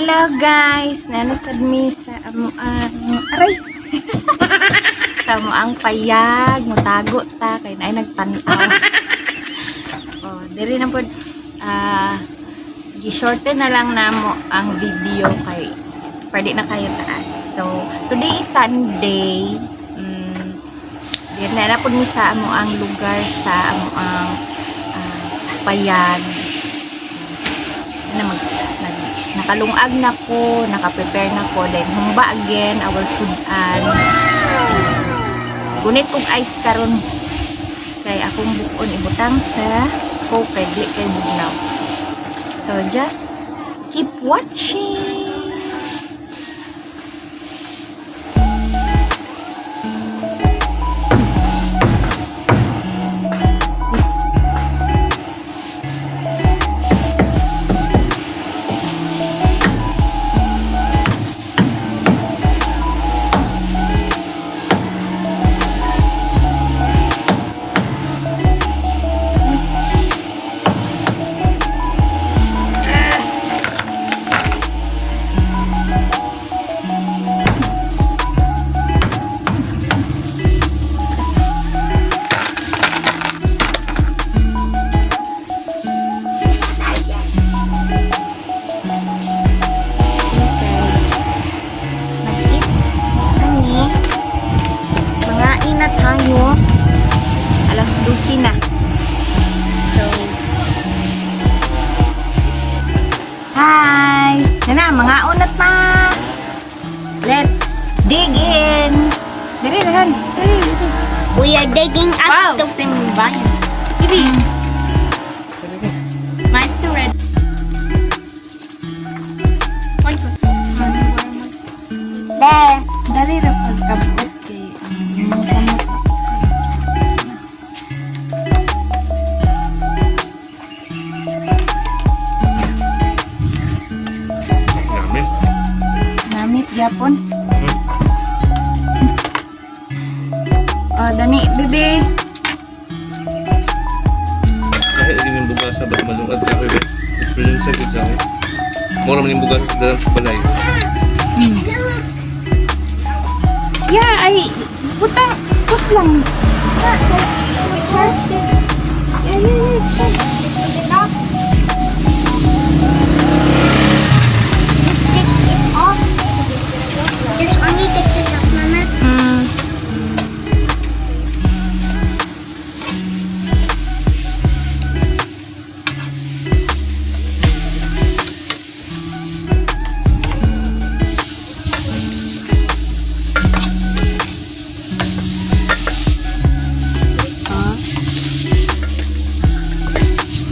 Hello guys, naa na sad mi sa amo ang aray. Sa amo ang payag, mutago ta kay naay nagtan-aw. Oh, diri na pod gi-shorten na lang namo ang video kay pwede na kayo taas. So, today is Sunday. Diri na pod mi sa amo ang lugar sa amo ang payag. Na mag, nag, nakalungag na ko, naka-prepare na ko, then humba again, our sudan. Gunit kog ice karon kay akong bukon ibutang sa Coke kay di kay bugnaw. So just keep watching. Okay. Mag-eat kami. Mangain na tayo. Alas 12 na. So, hi! Na, mangaon na ta! Let's dig in! Diri, dahan. Diri, diri. We are digging up Wow! the Simbayan. Diri. Mine's the red. There. Dali ra pagkabot kay ang imong kamot. Namin. Namit gyapon. Oh, dani, bebe. Kahit hindi yung bugas sa ba't malungad ka ko. Experience sa gud sa ako. Mura man yung bugas sa dalang sa balay. Yeah, ay butang put lang. Ah, charge din. Yeah, it's fine. It off. Just take it off. Just only take this off, Mama. Oh.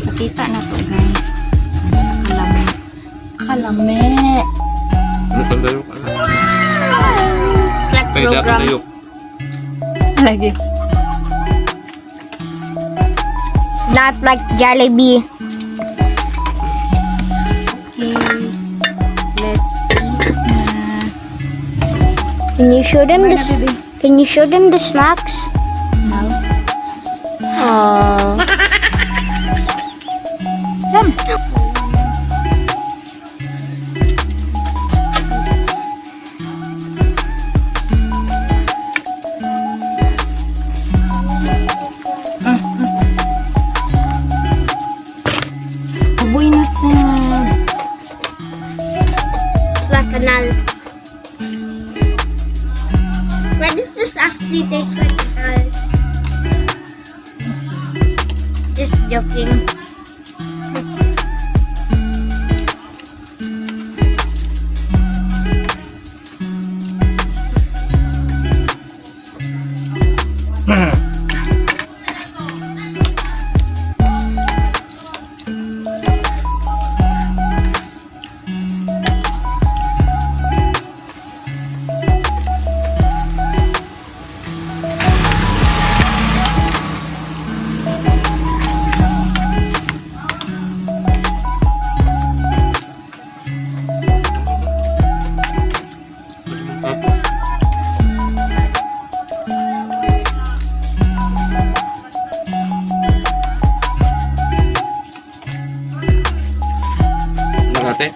Pakita na to, guys. Sa kalame. Kalame. Ano sa dayok? Ano? It's like Kay dapat program. dayok. Lagi. It's not like Jollibee. Okay. Let's eat na. Can you show them Bye the na, baby. Can you show them the snacks? No. Oh. Come. Uboy na sad. It's like anal. Why does this actually taste like anal? Just joking. Ako. Nakate?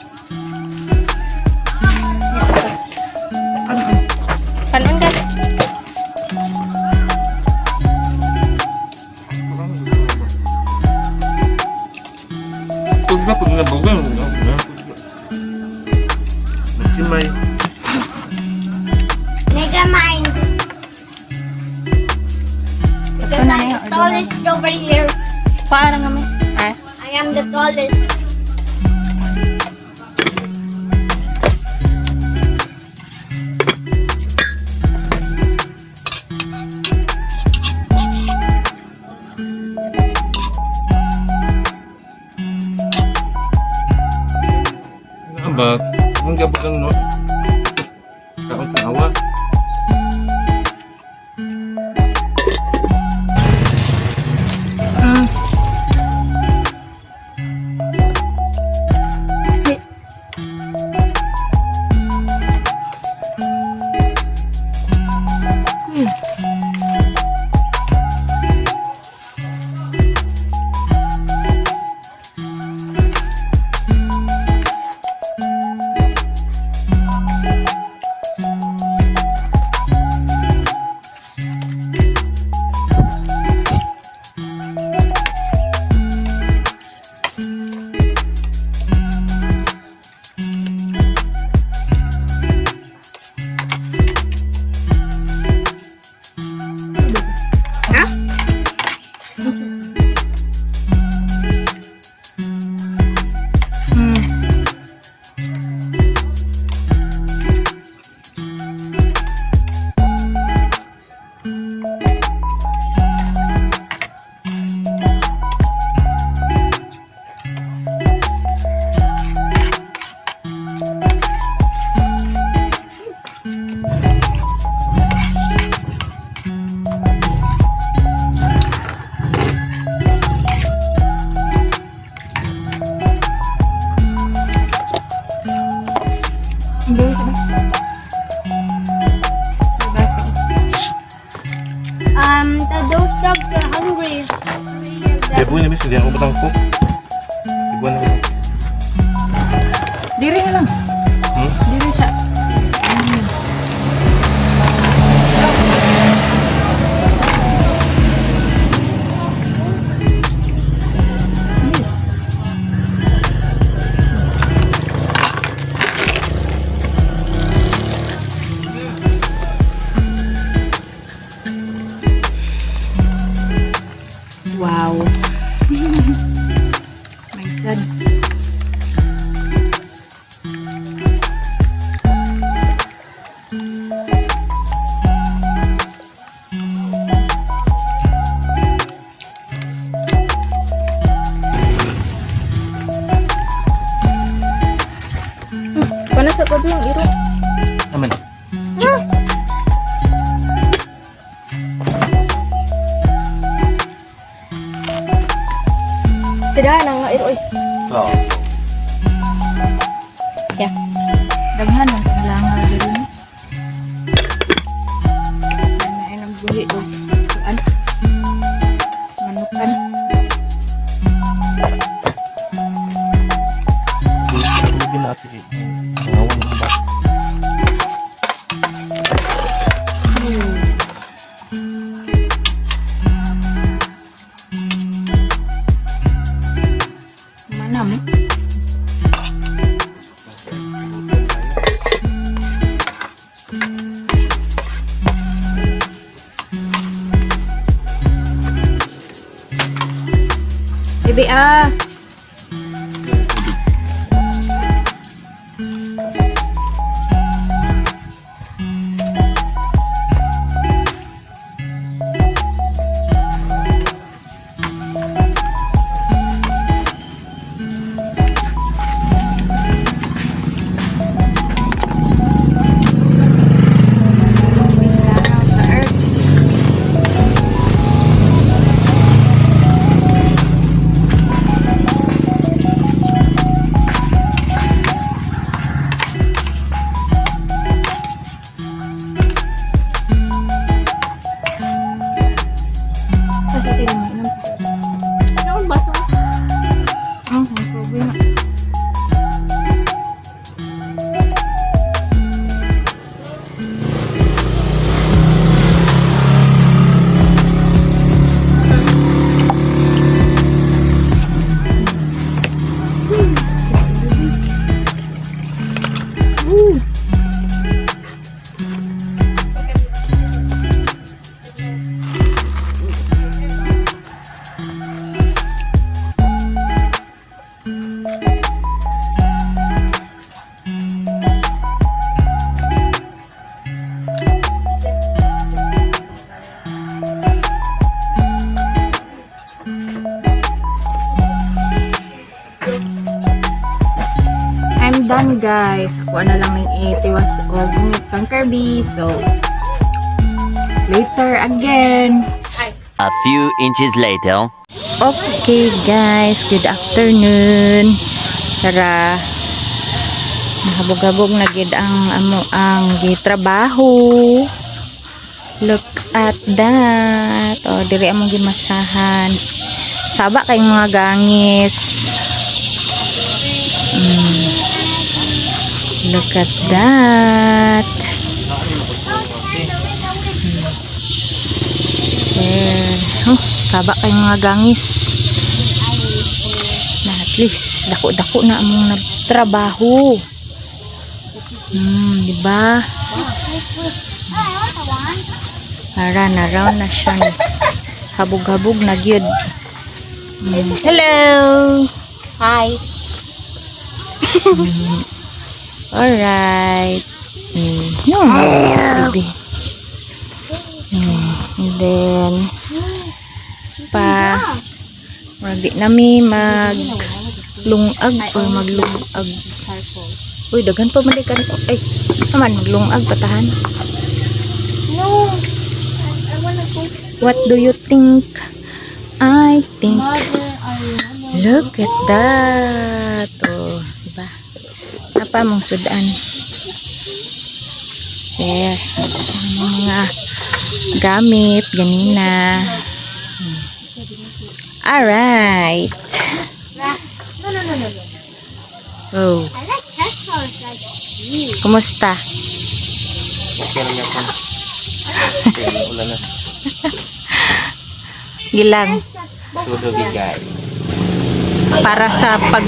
Pag na pag nabugan. Magsimay. Mega mind. Because I'm the tallest over here. Parang kami. Ah. I am the tallest. Ano ba? Ang gabagang no? Kaon kawa. Hey. Ha? Hindi ba? Baso. Those dogs are hungry. Three of them. Ibuin na bis, hindi ako batang ko. Ibuin ako. Diri na lang. Hmm? Diri sa. Wow. My son. Paano sa pablo ang iro? Aman. Tira na nga iro oy. Oo. Yeah. Daghan ang kailangan diri. Ay nagbuhi og kuan. Manukan. Hindi na ate. Pangawan ng ba? Mana mo? Bebe ah. Sa earth. Asa tayo mo inom? Ano baso? May problema. I'm done, guys. Ako na lang ning itiwas og kang Kirby. So later again. A few inches later. Okay guys, good afternoon. Tara. Nahabog-habog na gid ang amo ang gitrabaho. Look at that. Oh, diri among gimasahan. Saba kay mga gangis. Look at that. There. Oh, saba kay mga gangis. Na at least dako-dako na among nagtrabaho. Di ba? Para na round na siya ni. Habog-habog na gyud. Hello. Hi. Alright. No, baby. And then pa murag di nami mag lungag or maglungag. Uy, daghan pa man di kan ay naman maglungag patahan. No. I wanna go. What do you think? I think Mother, I wanna Look at that. Oh, diba? Apa mong sudan. There. Ang mga gamit ganina. Alright. No. Oh, I like charcoal like you. Kumusta? Okay lang yapon. Okay, ulan na. Gilang Todo bigay. Para sa pag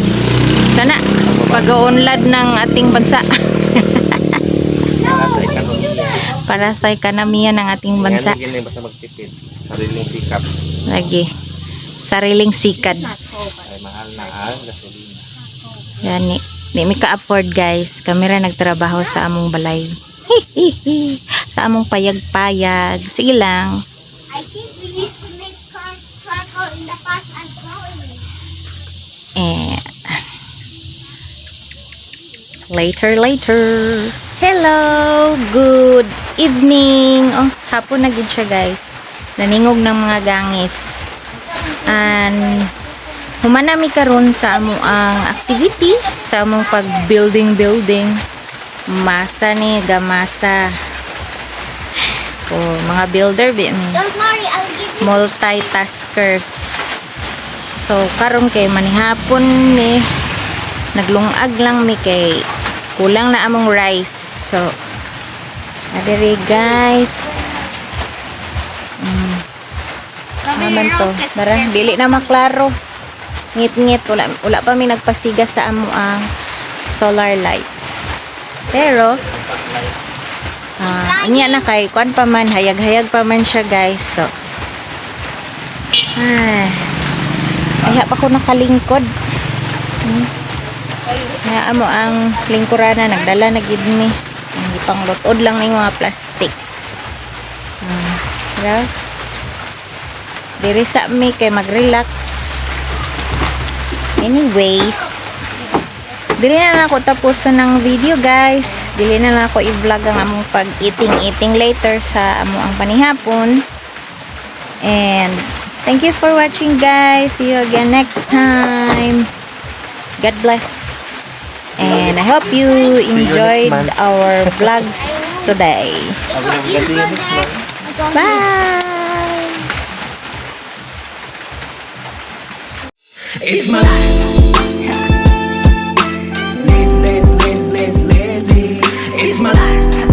kana pag-uunlad ng ating bansa. Para sa ekonomiya. Para sa ekonomiya ng ating bansa. Yan, yan, basta magtipid. Sariling sikap. Lagi. Sariling sikad. Ay, mahal na ang gasolina. Yani, di mi ka-afford, guys. Kami ra nagtrabaho sa among balay. Sa among payag-payag. Sige lang. I think we used to make charcoal in the past and growing. Eh, later, later. Hello! Good evening! Oh, hapon na gid siya, guys. Naningog ng mga gangis. And human nami karon sa amo ang activity, sa among pag building building. Masa ni gamasa. Oh, mga builder bi mi Don't worry, I'll give you multitaskers. So karon kay manihapon ni naglungag lang mi kay kulang na among rice. So adiri, guys. Naman to. Tara, dili na maklaro. Ngit-ngit wala pa mi nagpasiga sa amo ang solar lights. Pero unya na kay kuan pa man, hayag-hayag pa man siya, guys. So ay, ay pa ko nakalingkod. Kaya amo ang lingkurana nagdala na gid mi. Ang gipang-lutod lang ning mga plastic. Diba? Diri sa mi kay mag-relax. Anyways, dili na lang ako tapuson ng video, guys. Dili na lang ako i-vlog ang among pag-eating-eating later sa amo ang panihapon. And thank you for watching, guys. See you again next time. God bless. And I hope you You next enjoyed month. Our vlogs today. Sabi na, see you next month. Bye! It's my life. Lazy, lazy, lazy, lazy, lazy. It's my life.